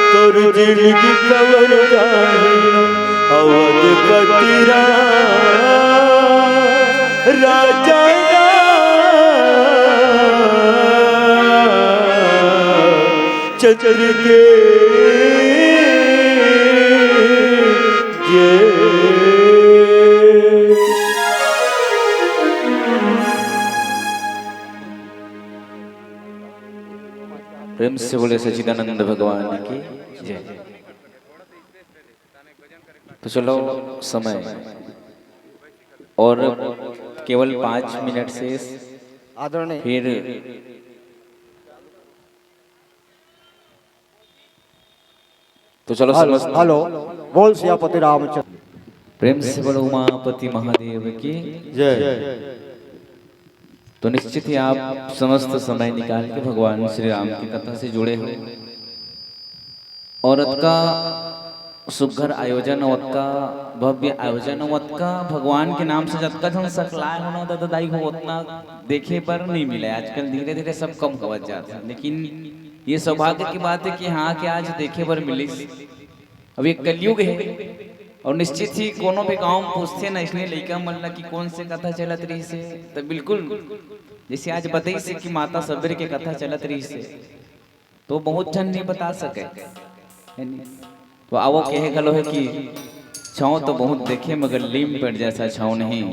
तोर जिंदगी सवर जाए अवधपति राम, राजा राम चंद्र के जय। प्रेम से बोले सच्चिदानंद भगवान की जय। तो चलो, समय और केवल पाँच मिनट शेष। आदरणीय फिर तो चलो, हेलो, समस्त हेलो, बोल सियापति रामचंद्र। प्रेम से बोलो उमापति महादेव की। जय। तो निश्चित ही आप समस्त समय निकाल के भगवान श्री राम की कथा से जुड़े हो और अतका सुघर आयोजन, अतका भव्य आयोजन, अतका भगवान के नाम से जतका झन सकलाय हो ना दादा दाई हो, उतना देखे बर नहीं मिले। आजकल धीरे धीरे सब कम होवत जात है, लेकिन ये सौभाग्य की बात है कि हाँ, कि आज देखे बर मिलिस। अब ये कलयुग है और निश्चित ही कोनो भी गांव में पूछथे ना इसने लइका मन ला कि कौन से कथा चलत रहिस हे, तो बिल्कुल जैसे आज बताइस हे कि माता सबेर के कथा चलत रहिस हे, तो बहुत झन नहीं बता सके, है नहीं? तो आवो कहे घलो है कि छाँव तो बहुत देखे मगर लीम पेड़ जैसा छाँव नहीं,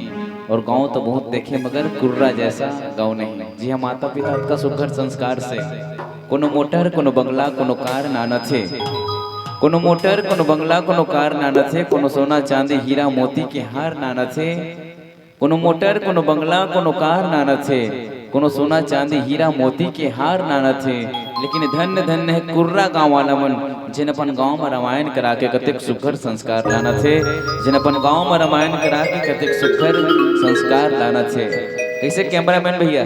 और गाँव तो बहुत देखे मगर कुर्रा जैसा गाँव नहीं। जी हाँ, माता पिता अतका सुघर संस्कार से कोनो मोटर, कोनो बंगला, कोनो कार नानत हे, कोनो मोटर, कोनो बंगला, कोनो कार नानत हे, कोनो सोना चांदी हीरा मोती के हार नानत हे, कोनो मोटर, कोनो बंगला, कोनो कार नानत हे, कोनो सोना चांदी हीरा मोती के हार नानत हे, लेकिन धन्य धन्य है कुर्रा गांव वाला मन, जिन अपन गांव में रामायण करा के कतेक सुघर संस्कार लानत हे, जिन अपन गांव में रामायण करा के कतेक सुघर संस्कार लानत हे। कैसे कैमरामैन भैया,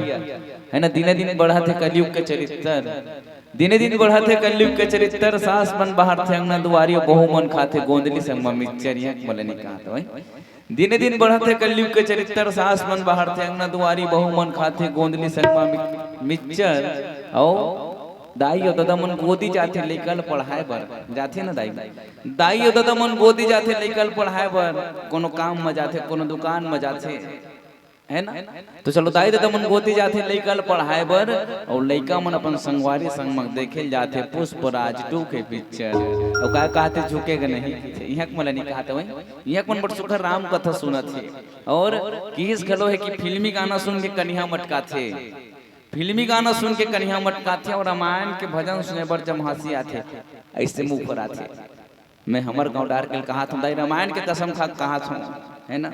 है ना, दिने दिन बढ़त हे कलयुग के चरित्र, दिने दिन बढ़त हे कलयुग के चरित्र, सास मन बाहर थे अंगना दुआरी, बहू मन खाथे गोंदली संग म मिक्सचर, यहाँ के मले नहीं कहा तो भाई। दिने दिन बढ़त हे कलयुग के चरित्र, सास मन बाहर थे अंगना दुआरी, बहू मन खाथे गोंदली संग म मि-, मिक्सचर, अउ दाई अउ ददा मन गोदी जाथे लइका ल पढ़ाए बर, जाथे ना दाई, दाई अउ ददा मन गोदी जाथे लइका ल पढ़ाए बर, कोनो काम म जाथे, कोनो दुकान म जाथे, है ना? तो चलो दाई ददा मन गोदी जाथे लइका ल पढ़ाए बर, अउ लइका मन अपन संगवारी संग म देखे ल जाथे पुष्पराज टू के पिक्चर। अउ का कहथे, झुकेगा नहीं, इहाँ के मला नहीं कहत हवय, इहाँ के मन बड़ सुघर राम कथा सुनत हे। और किहिस घलो हे कि फिल्मी गाना सुन के कनिहा मटकाथे, फिल्मी गाना सुन के कनिहा मटकाथे और रामायण के भजन सुने बर जम्हासी आथे, ऐसे मुंह पर आथे। मैं हमर गांव डार के कहात हूँ, दाई रामायण के कसम खा के कहात हूँ, है ना?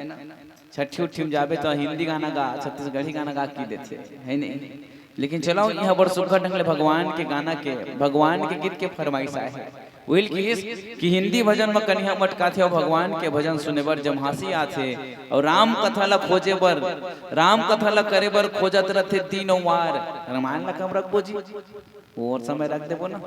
छट्ठी उट्ठी में जाबे तो हिंदी गाना गा, छत्तीसगढ़ी गाना गा की देथे, है नहीं? लेकिन चलो, यहाँ बड़ सुघर ढंग ले भगवान के गाना के, भगवान के गीत के फरमाइश आए है। उहिल किहिस कि हिंदी भजन म कनिहा मटकाथे अउ भगवान के भजन सुने बर जम्हासी आथे अउ राम कथा ला खोजे बर, राम कथा ला करे बर खोजत रथे तीनों वार। रामायण ला कब रखबो जी? और समय रख देबो ना,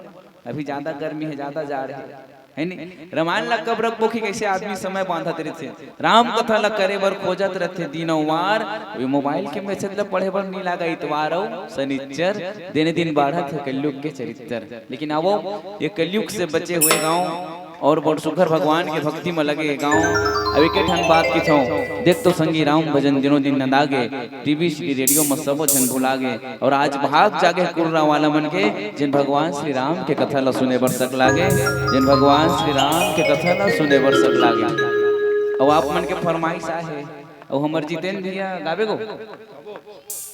अभी ज्यादा गर्मी है, ज्यादा जाड़ है, है नी? रामायण ला कब रखबो कि कैसे आदमी समय बांधत रहिथे, राम कथा ला करे बर खोजत रहिथे दिनों वार। वे मोबाइल के मैसेज ला पढ़े बर नी लागा इतवार अउ शनिचर, दिने दिन बाढ़त हे कलयुग के चरित्र। लेकिन आवो, ये कलयुग से बचे हुए गांव और बड़ सुघर भगवान के भक्ति म लगे गांव। अब एक ठन बात किथों, देख तो संगी राम भजन दिनों दिन नंदागे, टीवी श्री रेडियो म सबो झन भुलागे। और आज भाग जागे कुर्रा वाला मन के, जिन भगवान श्री राम के कथा ला सुने बर सकलागे, जिन भगवान श्री राम के कथा ला सुने बर सकलागे। अब आप मन के फरमाइश आहे, अउ हमर जितेन भैया गाबे गो।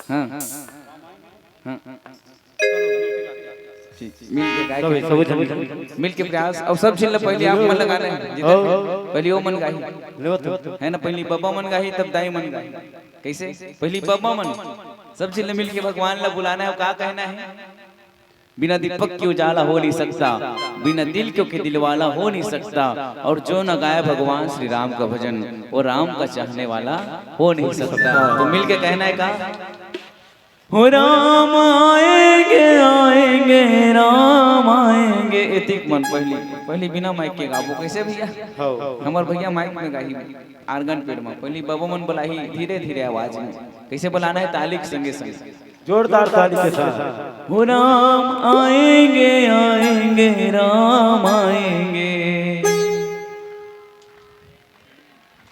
हाँ, हाँ, ठीक, मिल के गाय के, सबे, सबे झन मिल के। मिल के प्रयास। अउ सब झिन ला पहली आप मन ला गाना हे, जितेन, हाँ। पहली वो मन गाही। लेवत हो। है ना, पहली बब्बा मन गाही, तब दाई मन गाही। कैसे? पहली बब्बा मन, सब झिन ला मिल के भगवान ला बुलाना है। अउ का कहना है? बिना दीपक के उजाला हो नहीं सकता, बिना दिल क्यों के दिलवाला हो नहीं सकता, और जो न गाए भगवान श्री राम का भजन, वो राम का चाहने वाला हो नहीं सकता। तो मिल के कहना है का? हो राम आएंगे, आएंगे, राम आएंगे। एतिक मन पहली, पहली बिना माइक के गाबो। कैसे भैया? हौ। हमर भैया माइक में गाही, आर्गन पेड़ में। पहली बबो मन बुलाही धीरे धीरे आवाज में। कैसे बुलाना है? ताली के संगे संगे। जोरदार ताली के साथ। हो राम आएंगे, आएंगे, राम आएंगे।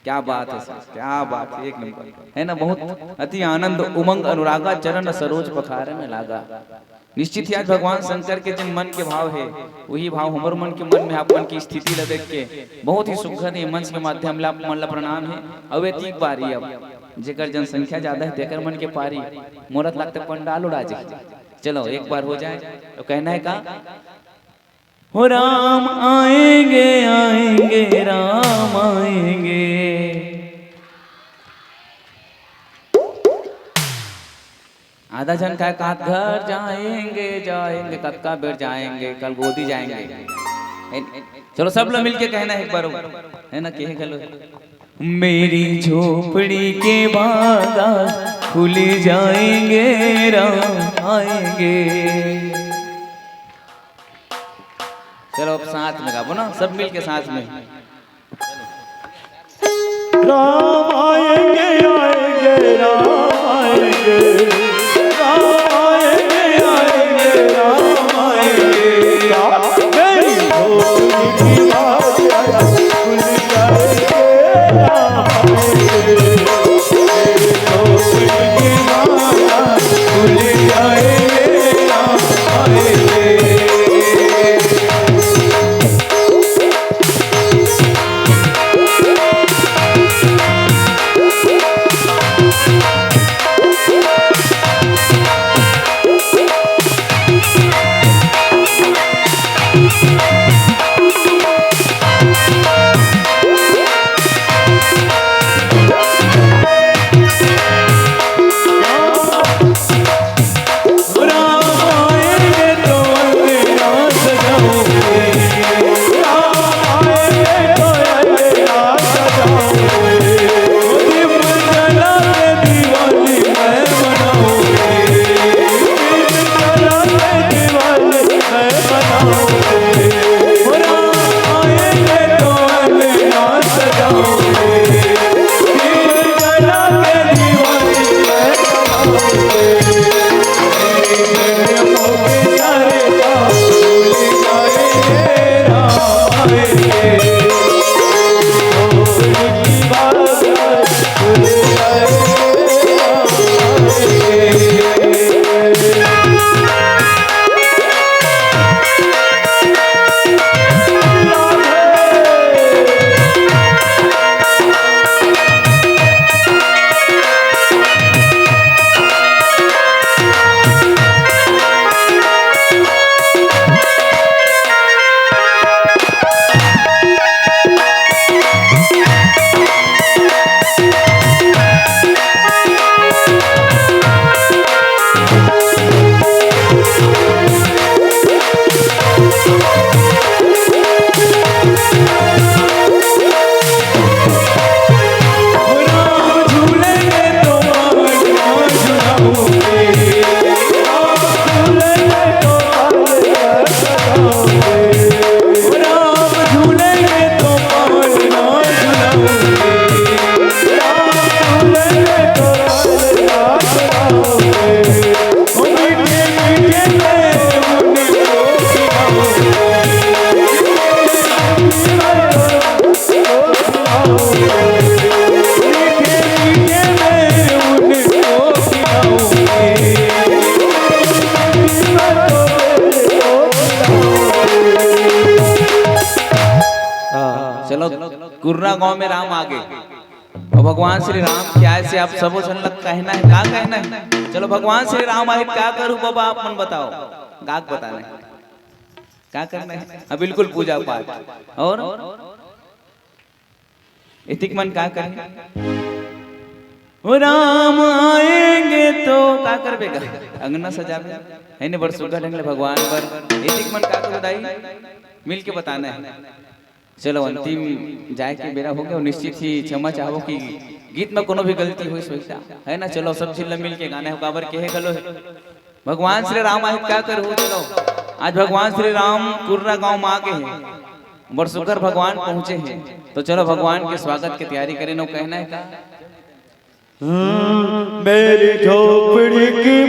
क्या बात है सर, क्या बात है, एक नंबर है ना। बहुत अति आनंद उमंग अनुरागा, चरण सरोज पखारे में लागा। निश्चित ही आज भगवान शंकर के जिन मन के भाव है, वही भाव हमर मन के मन में आप मन की स्थिति ला देख के बहुत ही सुघर ये मंच के माध्यम ले आप मन ला प्रणाम है। अउ एतिक बारी अब जेकर जनसंख्या ज्यादा है तेकर मन के पारी, मोला त लगता पंडाल उड़ा जाही। चलो एक बार हो जाए तो कहना है का? हो राम आएंगे, आएंगे, राम आएंगे। आधा झन काय कहात, घर जाएंगे, जाएंगे, कतका बेर जाएंगे, कल गोदी जाएंगे। है नी? चलो, सब ला मिलके कहना है एक बार, है ना, कहे घलो। मेरी झोपड़ी के बाग आज खुल जाएंगे, राम आएंगे। चलो, अब साथ में गाबो ना, सब मिलके साथ में। राम आएंगे, आएंगे, राम आएंगे, राम आएंगे, आएंगे, राम आएंगे। मेरी झोली की बात खुल जाएंगे, राम आएंगे। मेरी झोली की बात खुल जाएंगे, राम आएंगे। हाँ, चलो, कुर्रा गांव में राम आ गे। और भगवान श्री राम के आए से आप सबो झन ला कहना है, का कहना है? चलो, भगवान श्री राम आए, का करूँ बाबा, आप मन बताओ, गा के बताना है, का करना है? हाँ, बिल्कुल, पूजा पाठ। और एतिक मन का करें? ओ राम आएंगे तो का करबे गा? अंगना सजाबे, है ने? बड़ सुग्घर ढंग ले भगवान बर। एतिक मन का करबे दाई? मिल के बताना है। चलो, अंतिम जाए के बेरा हो गया, और निश्चित ही क्षमा चाहबो कि गीत में कोनो भी गलती होइस होइस, है ना? चलो, सब झिल्ला मिल के गाना है, काबर के है घलो है। भगवान श्री राम आए का करहू, चलो, आज भगवान श्री राम कुर्रा गांव में आ गए हैं, बड़ सुग्घर भगवान पहुंचे हैं, तो चलो, भगवान के स्वागत की तैयारी करें, नो कहना है का? हम्म, मेरी झोपड़ी की